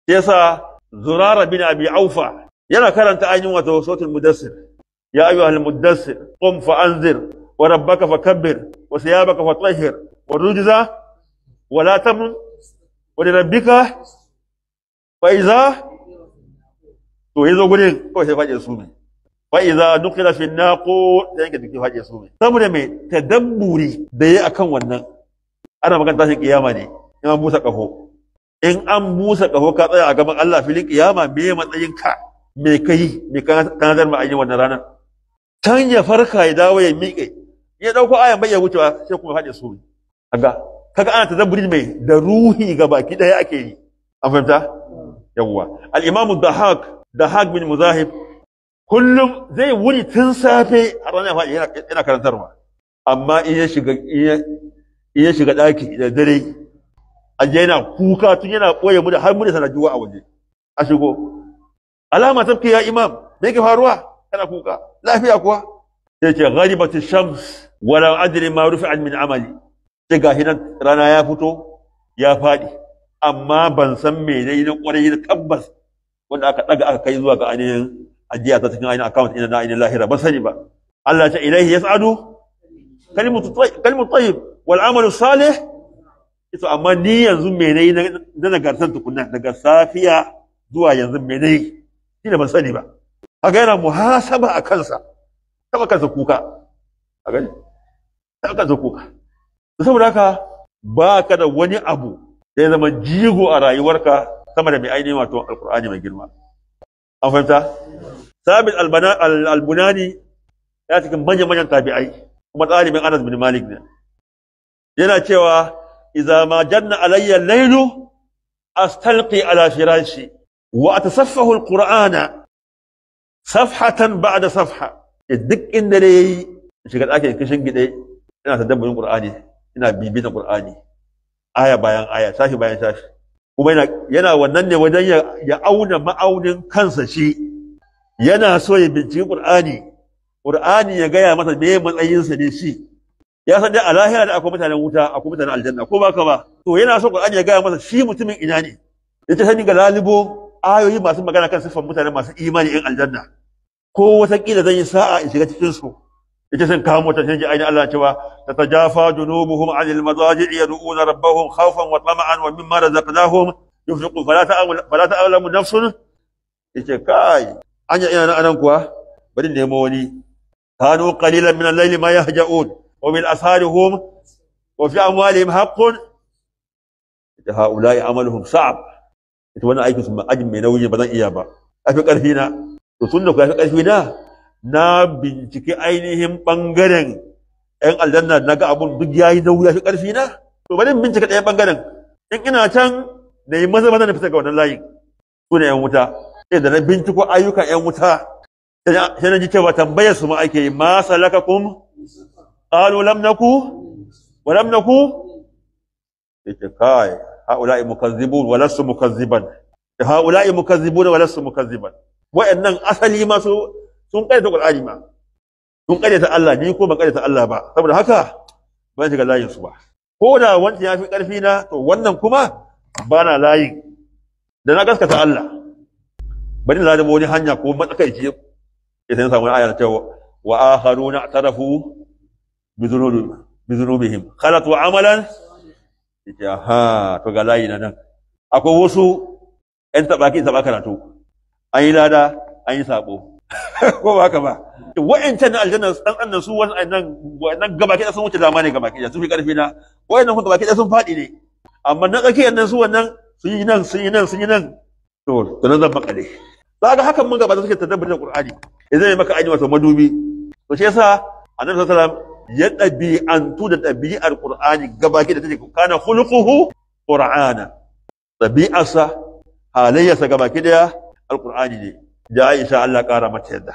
Yasa Zurara bin Abi Aufa yana karanta ainihin wato suratul Mudassir. Ya ayyuhal mudassir qum fa anzir wa rabbaka fakabbir wa thiyabaka fatahhir wa rujza wa la tamnun wa li rabbika fa iza. To yazo gurin kawai sai faɗi su ne. Fa iza nuqira fi naqur, sai yanke jiki faɗi su ne. Saboda mai tadabburi da yayi akan wannan, ana magana tashin kiyama ne. In an busa kaho, in an busa kaho ka tsaya a gaban Allah filin kiyama, me matsayin ka, me kai, me kanadar ma ainihin wannan ranar. Can ya farka ya dawo ya miƙe, ya ɗauko ayan bai ya wucewa sai kuma faɗi su. Kaga kaga ana tadabburi mai da ruhi ga baki ɗaya ake yi. An fahimta? Yawwa. Al-imamu Dahak bin Muzahib kullum zai wuni tun safe a ranar faɗi yana karantarwa. Amma in ya shiga ɗaki da dare, an je yana kuka tun yana ɓoye mu da har mu da sanajuwa a waje. A shigo. Alama tafki ya imam, me yake faruwa? Kana kuka. Lafiya kuwa? Sai ce gharibatu shams wa lam adri ma rufi'at min amali. Sai gashi nan rana ya fito ya faɗi, amma ban san me nayi na ƙwarai na tabbas wanda aka ɗaga aka kai zuwa ga ainihin ajiya ta cikin ainihin account ina na ainihin lahira, ban sani ba. Allah ta ilaihi yas'adu kalimatu tayyib wal amalu salih. Ito amma ni yanzu me nayi na nagartar tukunna daga safiya zuwa yanzu me nayi shi ne ban sani ba. Kaga yana muhasaba a kansa, taba kansa kuka, a gani taba kansa kuka. Saboda haka ba ka da wani abu da ya zama jigo a rayuwarka sama da mai ainihin wato alkur'ani mai girma. An fahimta? Sabit al-Bunani ya cikin manyan-manyan tabi'ai kuma ɗalibin Anas bin Malik ne. Yana cewa idza ma janna alayya al-lailu astalqi ala firashi wa atasaffahu al-qur'ana safhatan ba'da safha. Duk inda da yayi shiga ɗakin kishin gide ina tadabburin qur'ani, ina bibitan qur'ani aya bayan aya, shafi bayan shafi. Kuma yana wannan ne wajen ya auna ma'aunin kansa shi. Yana so ya binciki Qur'ani, Qur'ani ya gaya masa me matsayinsa ne shi. Ya san dai a lahira da akwai mutanen wuta, akwai mutanen aljanna, ko baka ba? To yana so Qur'ani ya gaya masa shi mutumin ina ne. Yace sai ga lalibo ayoyi masu magana kan siffar mutane masu imani in aljanna. Ko wataƙila zan yi sa'a in shiga cikin su. Yace sun kawo mota sai ji ainihin Allah cewa tatajafa junubuhum anil madaji'i yad'una rabbahum khawfan wa tama'an wa mimma razaqnahum yunfiqun fala ta'lamu nafsun. Yace kai anya ina nan anan kuwa bari nemo wani. Kanu qalilan min al-layli ma yahja'un wa bil ashari hum wa fi amwalihim haqqun. Yace haula'i amaluhum sa'ab. Yace wannan aikin su ajin mai nauyi ba zan iya ba, afi karfi na. To tunda ku afi karfi na, na binciki ainihin ɓangaren ‘yan aljanna na ga abun duk ya yi nauyi ya fi ƙarfi na, to bari in bincika ɗaya ɓangaren. In ina can na yi maza maza na fita ga wannan layin, su ne ‘yan wuta. Sai da na binciko ayyukan ‘yan wuta, sai na ji cewa tambayar su ma ake yi, ma salakakum qalu lam naku wa lam naku. Yace kai haula'i mukazzibun wa lastu mukazziban, haula'i mukazzibun wa lastu mukazziban. Wa'annan asali ma su sun karyata Qur'ani ma, sun karyata Allah, ni ko ban karyata Allah ba. Saboda haka ban shiga layin su ba. Ko da wancan ya fi ƙarfi na, to wannan kuma ba na layin da na gaskata Allah. Bari na zama wani hanya ko matsakaici ya sai samu aya cewa wa akharuna i'tarafu bi dhunubihim khalatu amalan. Yace ha to ga layi na nan. Akwai wasu ƴan tabaki taba karatu, an yi lada an yi sabo. Ko ba haka ba? Wa'ancan na aljanna tsantsan nan su wannan gabaki da sun wuce dama ne gabaki da sun fi karfi na. Wa'annan kuma gabaki da sun faɗi ne. Amma na tsakiyar nan su wannan sun yi nan sun yi nan sun yi nan. To nan zan makale. Za ga hakan mun gaba da suke tadabbur da Qur'ani. Idan ya maka ainihi wato madubi. To shi yasa Annabi sallallahu alaihi wasallam ya ɗabi'antu da ɗabi'ar Qur'ani gabaki da take kana khuluquhu Qur'ana. Ɗabi'arsa halayyarsa gabaki daya Alqur'ani ne. Da Aisha Allah ƙara mata yadda.